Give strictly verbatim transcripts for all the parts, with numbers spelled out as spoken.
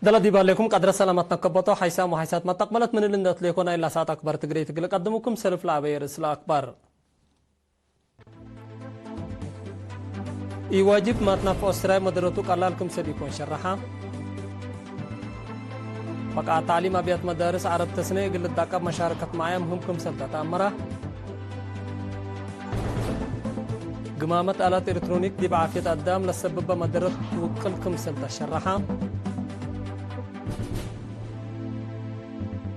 ደለ ዲብ ሀሌኩም ቀድረ ሰላመት ነከበቶ ሓይሳም ወሓይሳት መተቅበለት ምን እሊ እንደ አትሌኮ ናይ ላሳት አክበር ትግሬ ትግል ቀድሙኩም ሰልፍ ለአበየ ርእስ ለአክበር። ኢዋጅብ ማትናፍዖ ስራይ መደረቱ ቀላል ክምሰል ኢኮን ሸረሓ። በቃ ታዕሊም አብያት መዳርስ ዐረብ ተስነ እግል ልዳቀብ መሻረከት መዓያ ምህም ክምሰል ተአመራ። ግማመት አላት ኤሌክትሮኒክ ዲብ ዓፍየት አዳም ለሰብበ መደረት ትውቅል ክምሰል ተሸረሓ።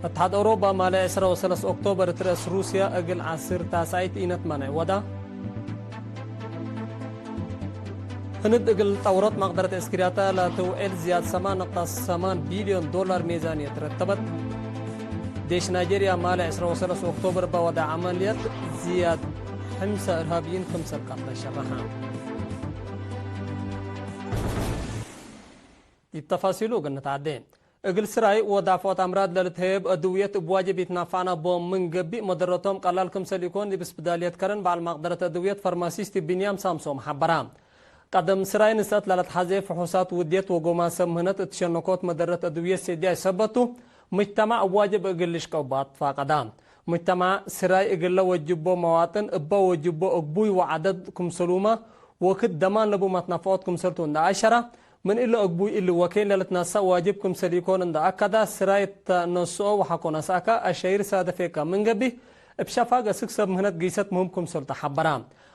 እትሓድ አውሮባ ማለ ዕስራ ወሰለስ ኦክቶበር እት ረአስ ሩስያ እግል ዐስር ታስዓይት ኢነት ማንዕ ወዳ። ህንድ እግል ጠውረት መቅደረት ዕስክርያተ ለትውዕል ዝያድ ሰማን ነቅጠት ሰማን ቢልዮን ዶላር ሜዛንየት ረተበት። ዴሽ ናይጄርያ ማለ ዕስራ ወሰለስ ኦክቶበር በወደ ዐመልየት ዝያድ ሕምሰ እርሃብይን ክምሰል ቀትለ ሸረሐ። ዲብ ተፋሲሉ እግል ንትዓዴ። እግል ስራይ ወዳፍዖት አምራድ ለልትሀየብ አድውየት እብ ዋጅብ ኢትናፈዕና ቦም ምን ገብእ፣ መደረቶም ቀላል ክምሰል ኢኮን፣ ዲብ ስፕዳልየት ከረን በዐል ማቅደረት አድውየት ፋርማሲስት ቢንያም ሳምሶም ሐበራ። ቀደም ስራይ ንስአት ለለትሐዜ ፍሑሳት ውድየት ወጎማት ሰብ ምህነት እት ሸነኮት መደረት አድውየት ሴድያይ ሰበት ቱ፣ ሙጅተማዕ እብ ዋጅብ እግል ልሽቀው በአትፋቀዳ። ሙጅተማዕ ስራይ እግለ ወጅቦ መዋጥን እበ ወጅቦ እግቡይ ወዐደድ ክምሰሉመ ወክድ ደማን ለቡ መትናፈዖት ክምሰልቱ እንደ አሸራ፣ ምን እለ እግቡይ እሊ ወኬን ለልትነሰእ ዋጅብ ክምሰል ኢኮን እንደ አከዳ፣ ስራይ እተ ነስኦ ወሐኮ ነስአከ አሸይር ሳደፌከ ምን ገብእ፣ እብ ሸፋግ እስክ ሰብ ምህነት ጊሰት ምህም ክምሰልቱ ሐበራ።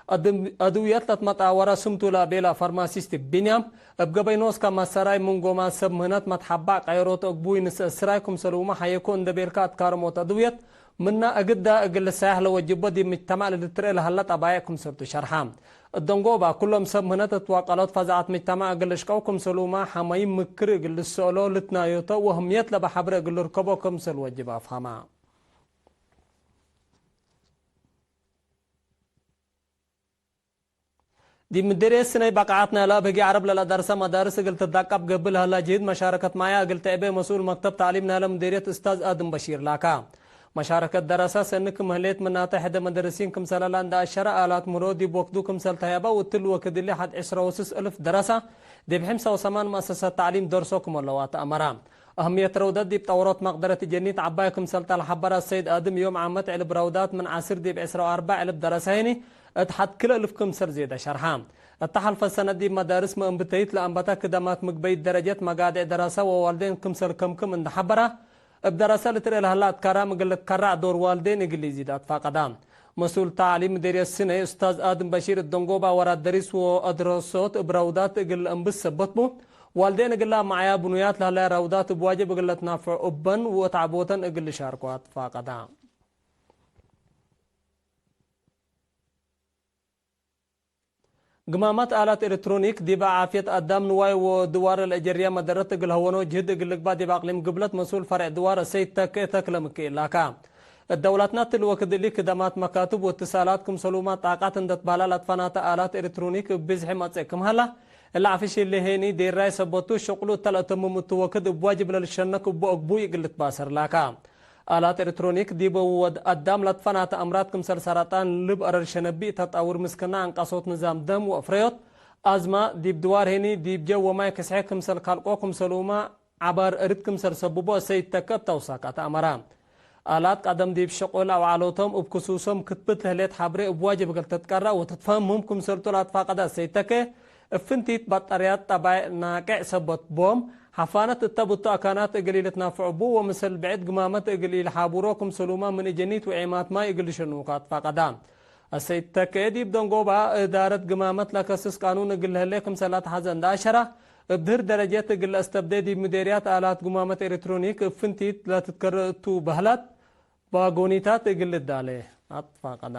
አድም-፣ አድውየት ለትመጣወረ ስምቱ ለቤላ ፋርማሲስት ቢንያም፣ እብ ገበይ ኖስከ መሰራይ ምን ጎማት ሰብ ምህነት መትሐባዕ ቀየሮት እግቡይ ንስእ ስራይ ክምሰልሁመ ሐየኮ እንደ ቤልከ አትካርሞት አድውየት፣ ምና እግዳ እግል ልሳየሕ ለወጅቦ ዲብ ምጅተማዕ ለልትርኤ ለሀለ ጠባይዕ ክምሰልቱ ሸርሐ። እት ደንጎባ፣ ኩሎም ሰብ ምህነት እት ዋቀሎት ፈዛዐት ምጅተማዕ እግል ልሽቀው ክምሰሉመ ሐመይም ምክር እግል ልሰአሎ ልትናዮቶ ወህምየት ለበ ሐብሬ እግል ልርከቦ ክምሰል ወጅብ አፍሀመ። ዲብ ምዴርየት ስነይ በቃዐት ናይለ እብ ህግየ ዐረብ ለለደርሰ መዳርስ እግል ትዳቀብ ገብእ ለሀላ ጅህድ መሻረከት መዓያ እግል ተዕቤ መስኡል መክተብ ተዕሊም ናይለ ምዴርየት እስታዝ አድም በሺር ላካ። መሻረከት ደረሰ ሰኒ ክም ህሌት ምናተ ሕደ መደርሲን ክምሰለ ለእንደ አሸረ አላት ምህሮ ዲብ ወክዱ ክምሰል ተህያበ ወእትሊ ወክድ እሊ ሐድ ዕስረ ወስስ እልፍ ደረሰ ዲብ ሕምሰ ወሰማን መአሰሰት ተዕሊም ደርሶ ክም ለዋተ አመራ። አህምየት ረውዳት ዲብ ጠውሮት መቅደረት ጀኒት ዐባይ ክምሰል ተ ለሐበረ ሰይድ አድም፣ ዮም ዓመት ዕልብ ረውዳት ምን ዐስር ዲብ ዕስረ ወአርበዕ ዕልብ ደረሰ ህኒ እት ሐድ ክለ እልፍ ክምሰል ዜደ ሸርሐ። እተ ሐልፈ ሰነት ዲብ መዳርስ መእንብተይት ለአንበተ ክደማት ምግበይት ደረጀት መጋድዕ ደረሰ ወዋልዴን ክምሰል ከምክም እንደ ሐበረ፣ እብ ደረሰ ልትርኤ ለሀላ አትካራም እግል ልትከረዕ ዶር ዋልዴን እግል ኢዚድ አትፋቀዳ። መስኡል ተዕሊም ምዴርየት ስነይ ኡስታዝ አድም በሺር እት ደንጎባ ወራት ደሪስ ወአድረሶት እብ ረውዳት እግል ለአንብስ ሰበት ቡ፣ ዋልዴን እግላ መዓያ ብኑያት ለህለ ረውዳት እብ ዋጅብ እግል ለትናፈዑ እበን ወተዕቦተን እግል ልሻርኮ አትፋቀዳ። ግማማት አላት ኤሌክትሮኒክ ዲበ ዓፍየት አዳም ንዋይ ወድዋረ ለእጀርያ መደረት እግል ሀወኖ ጅህድ እግል ልግባእ ዲብ አቅሊም ግብለት መስኡል ፈሬዕ ድዋር እሰይድ ተኬ ተክለ ምክኤል ላካ። እት ደውላትና እትሊ ወክድ እሊ ክደማት መካትብ ወእትሳላት ክምሰሉመ ጣቃት እንደ ትበህላ ለትፈናተ አላት ኤሌክትሮኒክ እብ ብዝሒ መጽእ ክም ሀላ፣ እለ ዐፍሽ እሊ ሄኒ ዴራይ ሰበት ቱ፣ ሸቅሉ እተ ለአተምም እቱ ወክድ እብ ዋጅብ ለልሸነክ እቡ አግቡይ እግል ልትባሰር ላካ። አላት ኤሌክትሮኒክ ዲብ ወድ አዳም ለትፈናተ አምራድ ክምሰል ሰረጣን፣ ልብ፣ አረር ሸነቢእ፣ ተጣውር ምስክና፣ አንቃሶት ንዛም ደም ወአፍረዮት፣ አዝማ፣ ዲብ ድዋር ሄኒ ዲብ ጀው ወማይ ክስሐ ክምሰል ካልቆ ክምሰሉመ ዐባር እርድ ክምሰል ሰብቦ እሰይድ ተከ እብ ተውሳካት አመራ። አላት ቀደም ዲብ ሸቁል አውዓሎቶም እብ ክሱሶም ክትብት ለህሌት ሐብሬ እብ ዋጅብ እግል ትትቀረእ ወትትፈሀም ምህም ክምሰልቱ ለአትፋቀደ እሰይድ ተከ፣ እብ ፍንቲት በጠርያት ጠባይ ናቄዕ ሰበት ቦም፣ ሐፋነት እተ ብቱ አካናት እግል ኢልትናፈዑ ቡ ወምሰል ብዕድ ግማመት እግል ኢልሓቡሮ ክምሰሉመ ምን እጀኒት ወዔማት ማይ እግል ልሸኑከ አትፋቀዳ። አሰይድ ተከኤ ዲብ ደንጎባ እዳረት ግማመት ለከስስ ቃኑን እግል ለህሌ ክምሰል ለአትሐዘ እንደ አሸራ፣ እብ ድህር ደረጀት እግል ለአስተብዴ ዲብ ምዴርያት አላት ግማመት ኤሌክትሮኒክ እብ ፍንቲት ለትትከረእ እቱ በህላት ባጎኒታት እግል ልዳሌ አትፋቀዳ።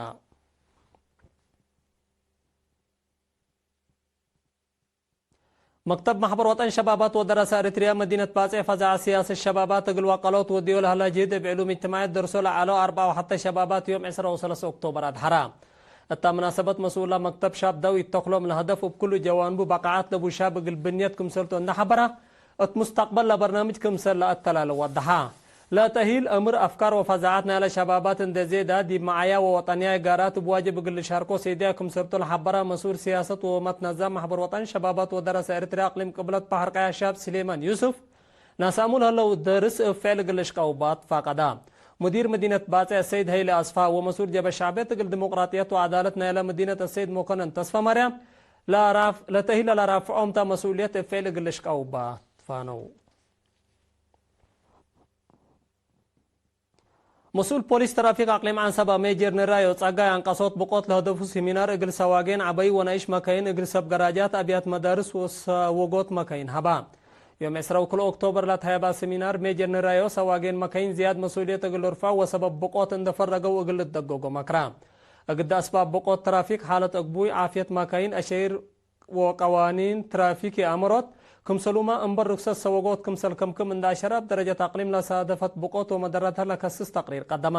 መክተብ ማሕበር ወጠን ሸባባት ወደረሰ ኤሪትርያ መዲነት ባጽዕ ፈዛዐት ስያሰት ሸባባት እግል ዋቀሎት ወድዮ ለሀላ ጅህድ እብ ዕሉም እጅትማዕየት ደርሶ ለዐለው አርበዕ ወሐተ ሸባባት ዮም ዕስራ ወሰለስ ኦክቶበር አድሐራ። እታ ምናሰበት መስኡላ መክተብ ሻብ ዳዊት ተክሎም ለሀደፍ እብ ኩሉ ጀዋንቡ በቃዓት ለቡ ሻብ እግል ብንየት ክምሰልቱ እንደ ሐበራ፣ እት ሙስተቅበል ለበርናምጅ ክምሰል ለአተላለ ወደሐ። ለተእሂል፣ አምር፣ አፍካር ወፈዛዐት ናይለ ሸባባት እንዴ ዜዳ፣ ዲብ መዓያ ወወጠንያይ ጋራት እብ ዋጅብ እግል ልሻርኮ ሴድያይ ክምሰልቱ ለሐበረ መስኡል ስያሰት ወመትነዛም ማሕበር ወጠን ሸባባት ወደረሰ ኤሪትርያ አቅሊም ቅብለት በሐር ቀያ ሻብ ስሌማን ዩሱፍ፣ ናሳሙ ለህለው ደርስ እብ ፌል እግል ልሽቀው ባትፋቀዳ። ሙዲር መዲነት ባጽዕ ሰይድ ሀይለ አስፋ ወመስኡል ጀብሀት ሸዕብየት እግል ዲሞቅራጥየት ወዐዳለት ናይለ መዲነት አሰይድ መኮነን ተስፈማርያም ለአራፍ-፣ ለተእሂል ለለራፍዖም ተ መስኡልየት እብ ፌል እግል ልሽቀው ባትፋነው። መስኡል ፖሊስ ትራፊክ አቅሊም ዐንሰበ ሜጀር ንራዮ ጸጋይ አንቀሶት ብቆት ለህደፉ ሲሚናር እግል ሰዋጌን ዐበዩ ወነኢሽ መካይን እግል ሰብ ገራጃት አብያት መዳርስ ወሰወጎት መካይን ሀባ። ዮም ዕስራ ወክልኤ ኦክቶበር ለተሀየባ ሲሚናር ሜጀር ንራዮ ሰዋጌን መካይን ዝያድ መስኡልየት እግል ልርፈዕ ወሰበብ ብቆት እንደ ፈረገው እግል ልትደገጎ መክራ። እግደ አስባብ ብቆት ትራፊክ፣ ሓለት እግቡይ፣ ዓፍየት መካይን፣ አሸይር ወቀዋኒን ትራፊክ የአመሮት፣ ክምሰሉመ እምበል ርክሰት ሰወጎት ክምሰል ክምክም እንደ አሸረ፣ እብ ደረጀት አቅሊም ለሳደፈት ብቆት ወመደረተ ለከስስ ተቅሪር ቀደመ።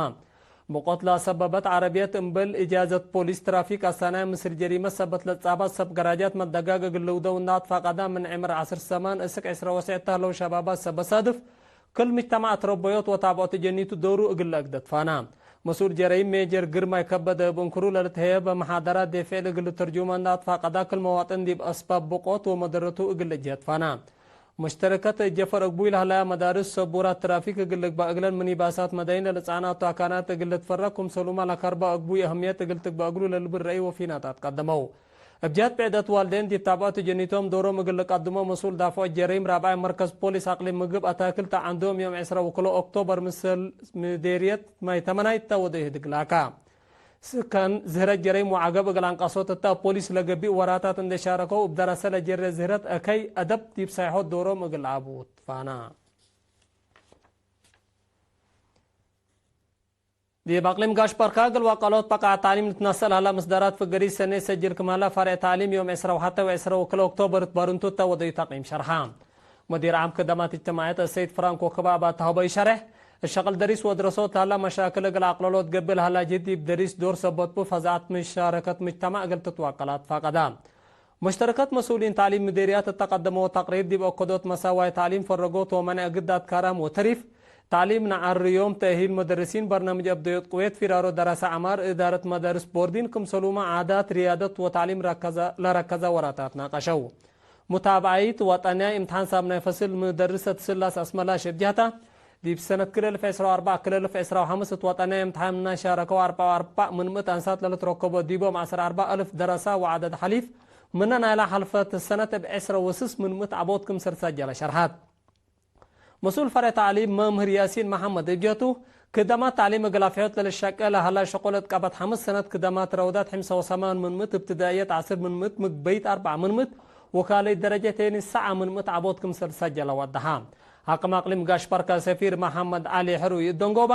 ብቆት ለአሰበበት ዐረብየት እምበል እጃዘት ፖሊስ ትራፊክ አሳናይ ምስል ጀሪመት ሰበት ለትጻባት ሰብ ገራጃት መደጋግ እግል ልውደው እንደ አትፋቀዳ፣ ምን ዕምር ዐስር ሰማን እስክ ዕስረ ወሰዕ እተ ህለው ሸባባት ሰበት ሳድፍ፣ ክል ምጅተማዕ ትረበዮት ወታብዖት ጀኒቱ ዶሩ እግል ለአግደት ፋና። መስኡል ጀረይም ሜጀር ግርማይ ከበደ እብ እንክሩ ለልትሀየበ መሓደራት ዴፍዕ እግል ልተርጁመ እንደ አትፋቀዳ፣ ክል መዋጥን ዲብ አስባብ ብቆት ወመደረቱ እግል ልእጅሀት ፋና። ሙሽተረከት ጀፈር እግቡይ ለህለያ መዳርስ፣ ሰቡራት ትራፊክ እግል ልግባእ እግለን፣ ሚኒባሳት መዳይን ለልጻናቱ አካናት እግል ልትፈረግ፣ ክምሰሉመ ለከርባ እግቡይ አህምየት እግል ትግበእ እግሉ ለልብል ረአይ ወፊናታት ቀደመው። እብ ጀህት ብዕደት ዋልዴን ዲብ ታብዐቱ ጀኒቶም ዶሮም እግል ልቀድሞ መስኡል ዳፍዖት ጀሪም ራብዓይ መርከዝ ፖሊስ አቅሊም ምግብ አታክልት ዐንዶም ዮም ዕስራ ወክልኤ ኦክቶበር ምስል ምዴርየት ማይ ተመናይት ተ ወደ ኢህድግ ላካ። ስከን ዝህረት ጀሪም ወዐገብ እግል አንቀሶት እተ ፖሊስ ለገብእ ወራታት እንዴ ሻረከው እብ ደረሰ ለጀረ ዝህረት እከይ አደብ ዲብ ሳይሖት ዶሮም እግል አቡ ትፋና። ዲብ አቅሊም ጋሽ በርካ እግል ወቀሎት በቃዕ ተዕሊም ልትነሰእ ለሀላ ምስዳራት ፍገሪት ሰኔ ሰጅል ክም ሀላ ፈርዕ ተዕሊም ዮም ዕስራ ወሐተ ወዕስራ ወክልኤ ኦክቶበር እት ባርንቱ እተ ወደዩ ተቅይም ሸርሐ። ሙዲር ዓም ክደማት እጅትማዕየት አሰይድ ፍራንኮ ክባባ ተሀበዩ ሸሬሕ፣ እት ሸቅል ደሪስ ወድረሶት ለሀላ መሻክል እግል አቅለሎት ገብእ ለሀላ ጅህድ ዲብ ደሪስ ዶር ሰበት ቡ ፈዛዐት ምሻረከት ምጅተማዕ እግል ትትወቀል አትፋቀዳ። ሙሽተረከት መስኡሊን ተዕሊም ምዴርያት እተ ቀደመው ተቅሪር ዲብ አከዶት መሳዋይ ተዕሊም ፈረጎት ወመንዕ ግዳት ካራም ወተሪፍ፣ ተዕሊም ነዓር ዮም፣ ተእሂል መደርሲን፣ በርናምጅ አብደዮት ቅዌት፣ ፊራሮ ደረሰ ዐማር፣ እዳረት መዳርስ ቦርዲን ክምሰሉመ ዓዳት፣ ርያደት ወተዕሊም ረከዘ-፣ ለረከዘ ወራታት ናቀሸው። ሙታብዐይት ወጠንያይ እምትሓን ሳምናይ ፈስል ምደርሰት ስላስ አስመላሽ እብ ጀህታ፣ ዲብ ሰነት ክልኤ እልፍ ዕስራ ወአርበዕ ክልኤ እልፍ ዕስራ ወሐምስ እት ወጠንያይ እምትሓን ምነ ሻረከው አርበዕ ወአርበዕ ምን ምእት አንሳት ለልትረከቦ ዲቦም ዐስር አርበዕ እልፍ ደረሳ ወዐደድ ሐሊፍ ምነ ናይላ ሐልፈት ሰነት እብ ዕስረ ወስስ ምን ምእት ዐቦት ክምሰል ሰጀለ ሸርሐት። መስኡል ፈርዕ ተዕሊም መምህር ያሲን መሐመድ እብ ጀህቱ፣ ክደማት ተዕሊም እግል አፍሖት ለልሸቄ ለሀላ ሸቁል እት ቀበት ሐምስ ሰነት ክደማት ረውዳት ሕምሰ ወሰማን ምን ምእት፣ እብትዳእየት ዐስር ምን ምእት፣ ምግበይት አርበዕ ምን ምእት ወካልእት ደረጀት ቴኒስ ሰዓ ምን ምእት ዐቦት ክምሰል ሰጀለ ወደሐ። ሐክም አቅሊም ጋሽ በርካ ሰፊር መሐመድ ዐሊ ሕሩይ እት ደንጎባ፣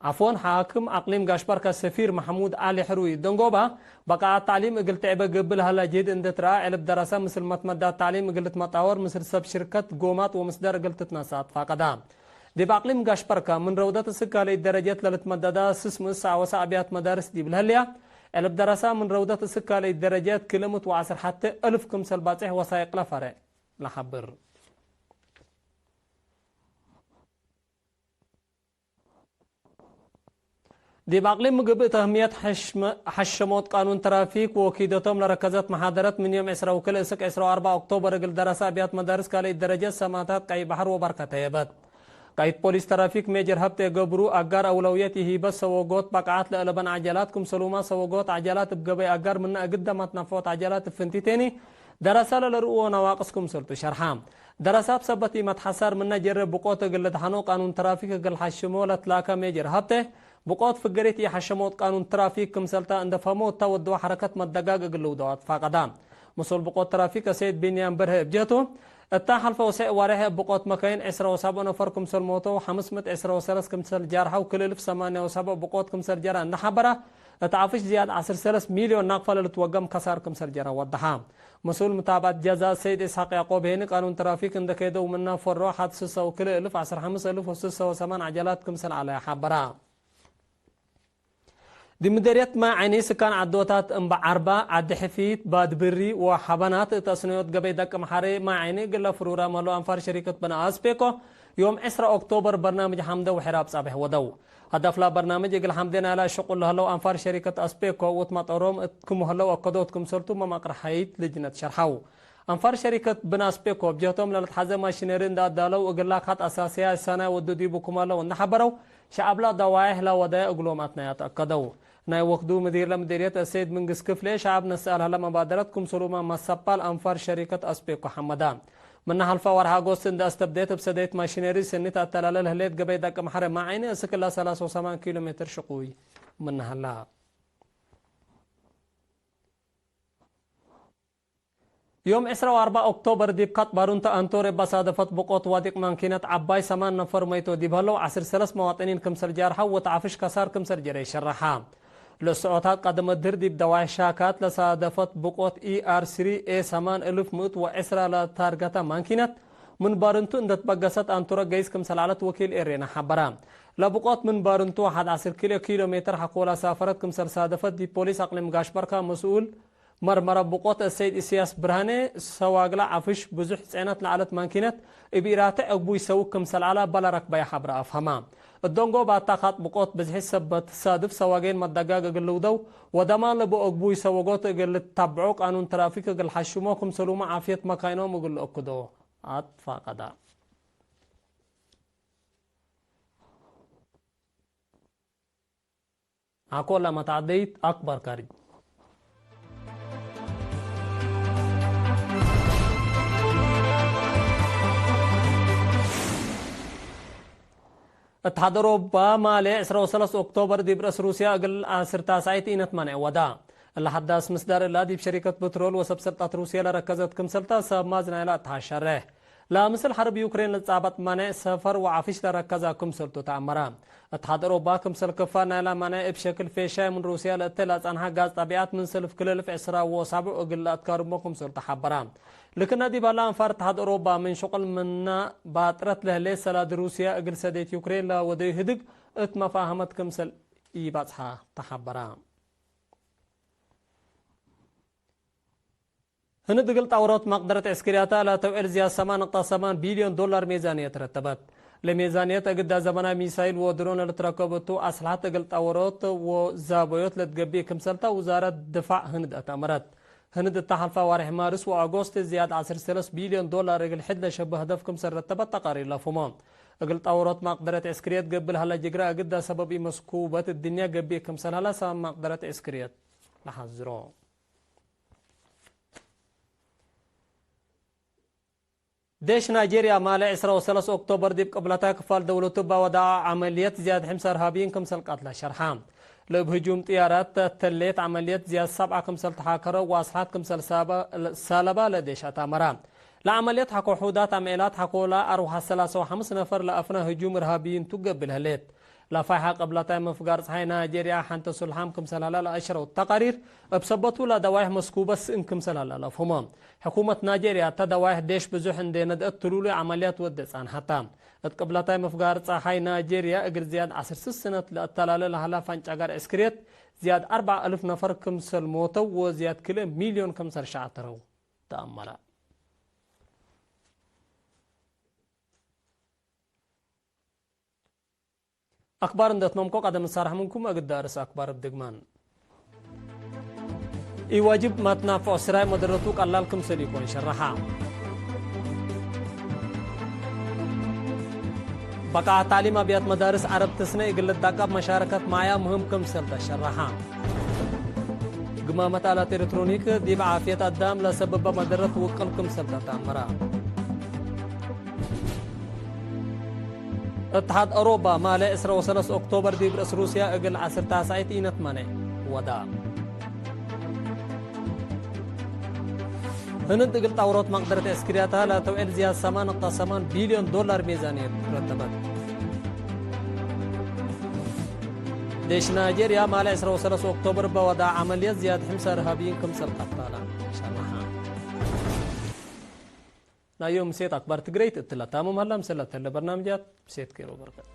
ዐፍወን፣ ሓክም አቅሊም ጋሽ በርካ ሰፊር መሕሙድ ዐሊ ሕሩይ ደንጎባ፣ በቃዐት ተዕሊም እግል ትዕበ ገብእ ለሀላ ጅህድ እንዴ ትረአ፣ ዕልብ ደረሰ ምስል መትመዳት ተዕሊም እግል ልትመጣወር፣ ምስል ሰብ ሽርከት ጎማት ወምስደር እግል ትትነሰእ አትፋቀዳ። ዲብ አቅሊም ጋሽ በርካ፣ ምን ረውደት እስክ ካልእት ደረጀት ለልትመደዳ ስስ ምእት ሰዓ ወሰዕ አብያት መዳርስ ዲብ ለህልያ፣ ዕልብ ደረሰ ምን ረውደት እስክ ካልእት ደረጀት ክልኤ ምእት ወዐስር ሐቴ እልፍ ክምሰል ባጽሕ ወሳይቅ ለፈርዕ ለሐብር። ዲብ አቅሊም ምግብእ ተህምየት ሐሽመ-፣ ሐሸሞት ቃኑን ትራፊክ ወኪደቶም ለረከዘት መሓደረት ምን ዮም ዕስራ ወክልኤ እስክ ዕስራ ወአርበዕ ኦክቶበር እግል ደረሰ አብያት መዳርስ ካልእት ደረጀት ሰማታት ቀይ በሐር ወበርከ ተየበት። ቃይድ ፖሊስ ትራፊክ ሜጀር ሀብቴ ገብሩ አጋር አውለውየት ኢሂበት ሰወጎት በቃዓት ለአለበን ዐጀላት ክምሰሉመ ሰወጎት ዐጀላት እብ ገበይ አጋር ምነ እግል ደማት ነፍዖት ዐጀላት እብ ፍንቲቴኒ ደረሰ ለለርእዎ ነዋቅስ ክምሰልቱ ሸርሐ። ደረሳት ሰበት ኢመትሐሳር ምነ ጀረ ብቆት እግል ልድሐኖ ቃኑን ትራፊክ እግል ሐሽሞ ለትላከ ሜጀር ሀብቴ፣ ብቆት ፍገሪት ኢሐሸሞት ቃኑን ትራፊክ ክምሰልተ እንደ ፈህሞ እተ ወድወ ሐረከት መደጋግ እግል ልውደው አትፋቀዳ። ምስኡል ብቆት ትራፊክ አሰይድ ቢንያም በርሀ እብ ጀህቱ፣ እተ ሐልፈ ወሰዕ ዋሬሕ እብ ብቆት መካይን ዕስራ ወሰብዕ ነፈር ክምሰል ሞተው፣ ሐምስ ምእት ዕስራ ወሰለስ ክምሰል ጃርሐው፣ ክል እልፍ ሰማንያ ወሰብዕ ብቆት ክምሰል ጀረ እንደ ሐበረ፣ እት ዐፍሽ ዝያድ ዐስር ሰለስ ሚልዮን ናቅፈ ለልትወገም ከሳር ክምሰል ጀረ ወደሐ። መስኡል ሙታብዐት ጀዛእ ሰይድ እስሐቅ ያዕቆብ ሄኒ ቃኑን ትራፊክ እንደ ከይደው ምነ ፈሮ ሐድ ስሰ ወክልኤ እልፍ ዐስር ሐምስ እልፍ ወስሰ ወሰማን ዐጀላት ክምሰል ዐለየ ሐበረ። ዲብ ምደርየት ማይ ዐይኒ ስካን ዐዶታት እምበ ዐርባ፣ ዐዲ ሕፊት፣ ባድብሪ ወሐበናት እት አስነዮት ገበይ ደቅ መሓሪ ማይ ዐይኒ እግለ ፍሩራም ሀለው አንፋር ሸሪከት በነ አስፔኮ ዮም ዕስራ ኦክቶበር በርናምጅ ሐምደ ወሕራብ ጻቤሕ ወደው። ሀደፍላ በርናምጅ እግል ሐምዴ ናይላ ሽቁል ለህለው አንፋር ሸሪከት አስፔኮ ወትመጠሮም እት ክም ህለው አከዶት ክምሰልቱ መማቅር ሐይት ልጅነት ሸርሐው። አንፋር ሸሪከት ብን አስቤኮ እብ ጀህቶም ለልትሐዜ ማሽነሪ እንዴ አዳለው፣ እግላ ካት አሳስያይ ሰናይ ወዱ ዲቡ ክም ዐለው እንዴ ሐበረው፣ ሸዐብላ ደዋይሕ ለወደየ እግሎም አትናያት አከደው። ናይ ወክዱ ምዲር ለምዲርየት አሰይድ ምንግስ ክፍሌ፣ ሸዐብ ነስአል ሀለ መባደረት ክምሰሉመ መሰባል አንፋር ሸሪከት አስቤኮ ሐመዳ። ምነ ሐልፈ ወርሐ አጎስት እንዴ አስተብዴት፣ እብ ሰደይት ማሽነሪ ሰኒት አተላለ ለህሌት ገበይ ደቅምሐረ ማዐይኒ እስክ ለሰላሳ ወሰማን ኪሎ ሜትር ሽቁይ ምነ ሀላ። ዮም ዕስራ ወአርበዕ ኦክቶበር ዲብ ካጥ ባሩንተ አንቶር እብ አሳደፈት ብቆት ዋዲቅ ማንኪነት ዐባይ ሰማን ነፈር መይቶ ዲብ ሀለው፣ ዐስር ሰለስ መዋጥኒን ክምሰል ጃርሐው ወተዐፍሽ ከሳር ክምሰል ጀረ ይሸረሐ። ለስዖታት ቀደመ ድር ዲብ ደዋይሕ ሻካት ለሳደፈት ብቆት ኢ አር ስሪ ኤ ሰማን እልፍ ምእት ወዕስራ ለታርገተ ማንኪነት፣ ምን ባርንቱ እንደ ትበገሰት አንቶረ ገይስ ክምሰል ዐለት ወኪል ኤሬና ሐበረ። ለብቆት ምን ባርንቱ ሐድ ዐስር ኪሎ፣ ኪሎ ሜትር ሐቆ ለሳፈረት ክምሰል ሳደፈት ዲብ ፖሊስ አቅሊም ጋሽ በርካ መስኡል መርመረ ብቆት አሰይድ ኢሰያስ ብርሃኔ፣ ሰዋግላ ዐፍሽ ብዙሕ ጽዕነት ለዐለት ማንኪነት እብ ኢራትዕ እግቡይ ሰውግ ክምሰል ዐለ በለ ረክበየ ሐብረ አፍሀማ። እት ደንጎብ አታ ካጥ ብቆት ብዝሒ ሰበት ሳድፍ ሰዋጌን መደጋግ እግል ልውደው ወደማን ለቡ እግቡይ ሰወጎት እግል ልታብዖ ቃኑን ትራፊክ እግል ሐሽሞ ክምሰሉመ ዓፍየት መካይኖም እግል ልአክዶ አትፋቀዳ። አኮ ለመትዐደይት አክበር ካርጅ። እትሓድ ኦሮባ ማሌ ዕስራ ወሰለስ ኦክቶበር ዲብ ርእስ ሩስያ እግል ዐስር ታስዓይት ኢነትመንዐ ወዳ። እለ ሐዳስ ምስዳር እላ ዲብ ሸሪከት ብትሮል ወሰብ ሰልጣት ሩስየ ለረከዘት ክምሰልታ ሰብ ማዝ ናይላ እትሐሸረ። ለምስል ሐርብ ዩክሬን ለጻበጥ ማንዕ ሰፈር ወዐፍሽ ለረከዘ ክምሰልቱ ተአመረ። እትሓድ አውሮፓ ክምሰል ክፋል ናይላ ማንዕ እብ ሸክል ፌሻይ ምን ሩስየ ለእተ ለጸንሐ ጋዝ ጠቢዐት ምን ሰልፍ ክልልፍ ዕስራ ወሳብዕ እግል ለአትካርሞ ክምሰልቱ ሐበረ። ልክነ ዲብ ሀለ አንፋር እትሓድ አውሮፓ ምን ሸቁል ምነ ባጥረት ለህሌት ሰላዲ ሩስየ እግል ሰዴት ዩክሬን ለወደዩ ህድግ እት መፋሀመት ክምሰል ኢበጽሐ ተሐበረ። ህንድ እግል ጣውሮት መቅደረት ዕስክርያተ ለተውዕል ዝያድ ሰማን ንቅጠት ሰማን ቢልዮን ዶላር ሜዛንየት ረተበት። ለሜዛንየት እግዳ ዘመናይ ሚሳይል ወድሮን ለልትረከብ እቱ አስልሐት እግል ጣውሮት ወዛበዮት ለትገብእ ክምሰልታ ውዛረት ድፋዕ ህንድ አትአመረት። ህንድ እተ ሐልፋ ዋርሕ ማርስ ወአጎስት ዝያድ ዐስር ሰለስ ቢልዮን ዶላር እግል ሕድ ለሸብህ ህደፍ ክምሰል ረተበት ተቃሪር ለፍሞ። እግል ጣውሮት መቅደረት ዕስክርየት ገብእ ለሀለ ጅግረ እግዳ ሰበብ ኢመስኩበት እድንያ ገብእ ክምሰል ሀለ ሰበብ መቅደረት ዕስክርየት ለሐዝሮ። ዴሽ ናይጄርያ ማሌ ዕስራ ወሰለስ ኦክቶበር ዲብ ቅብለታይ ክፋል ደውለቱ እበ ወደዐ ዐመልየት ዝያድ ሕምሰ እርሃብይን ክምሰል ቀትለ ሸርሐ። ለእብ ህጁም ጥያራት ተሌት ዐመልየት ዝያድ ሰብዐ ክምሰል ተሓከረ ወአስልሐት ክምሰል ሳበ-፣ ሰለበ ለዴሽ አትአመረ። ለዐመልየት ሐቆ ሑዳት አምዔላት ሐቆለ አርወሐት ሰላሳ ወሐምስ ነፈር ለአፍነ ህጁም እርሃብይን ቱ ገብእ ለህሌት። ለፋይሐ ቅብለታይ ምፍጋር ጸሓይ ናይጄርያ ሐንተ ሱልሓም ክምሰል ሀለ ለአሸረው ተቃሪር፣ እብ ሰበቱ ለደዋይሕ መስኩበት ስእን ክምሰል ሀለ ለአፍህሞ። ሕኩመት ናይጄርያ እተ ደዋይሕ ዴሽ ብዙሕ እንዴ ነድአት ትሉሉይ ዐመልያት ወዴ ጸንሐታ። እት ቅብለታይ ምፍጋር ጸሓይ ናይጄርያ እግል ዝያድ ዐስር ስስ ስነት ለአተላለ ለሀላ ፈንጫጋር ዕስክርየት ዝያድ አርበዕ አልፍ ነፈር ክምሰል ሞተው ወዝያድ ክልኤ ሚልዮን ክምሰል ሸዐተረው ተአመረ። አክባር እንዴ ትመምኮ ቀደም ንሳርሕ ምንኩም፣ እግዳ ርእስ አክባር እብ ድግማን። ኢዋጅብ መትናፍዖ ስራይ መደረቱ ቀላል ክምሰል ኢኮን ሸረሐ። በቃዕ ተዕሊም አብያት መዳርስ ዐረብ ትስነ እግል ልዳቀብ መሻረከት ማያ ምህም ክምሰል ተሸረሐ። ግማመት አላት ኤሌክትሮኒክ ዲብ ዓፍየት አዳም ለሰብበ መደረት ውቅል ክምሰል ተአመረ። እትሓድ አውሮፓ ማሌ ዕስራ ወሰለስ ኦክቶበር ዲብ ርእስ ሩስያ እግል ዐስር ታስዓይት ኢነትመኔዕ ወዳ። ህንድ እግል ጣውሮት መቅደረት ዕስክርያታ ለተውዕል ዝያድ ሰማን ንቅጠት ሰማን ቢልዮን ዶላር ሜዛንየት ረተበት። ዴሽ ናይጄርያ ማሌ ዕስራ ወሰለስ ኦክቶበር በወዳ ዐመልየት ዝያድ ሕምሰ እርሃብይን ክምሰል ቀተለ ሸረሐ። ናይ ዮም ምሴት አክባር ትግረይት እትለ ታምም ሀላ። ምሰል ለተለ በርናምጃት ምሴት ኬሮ በርከት።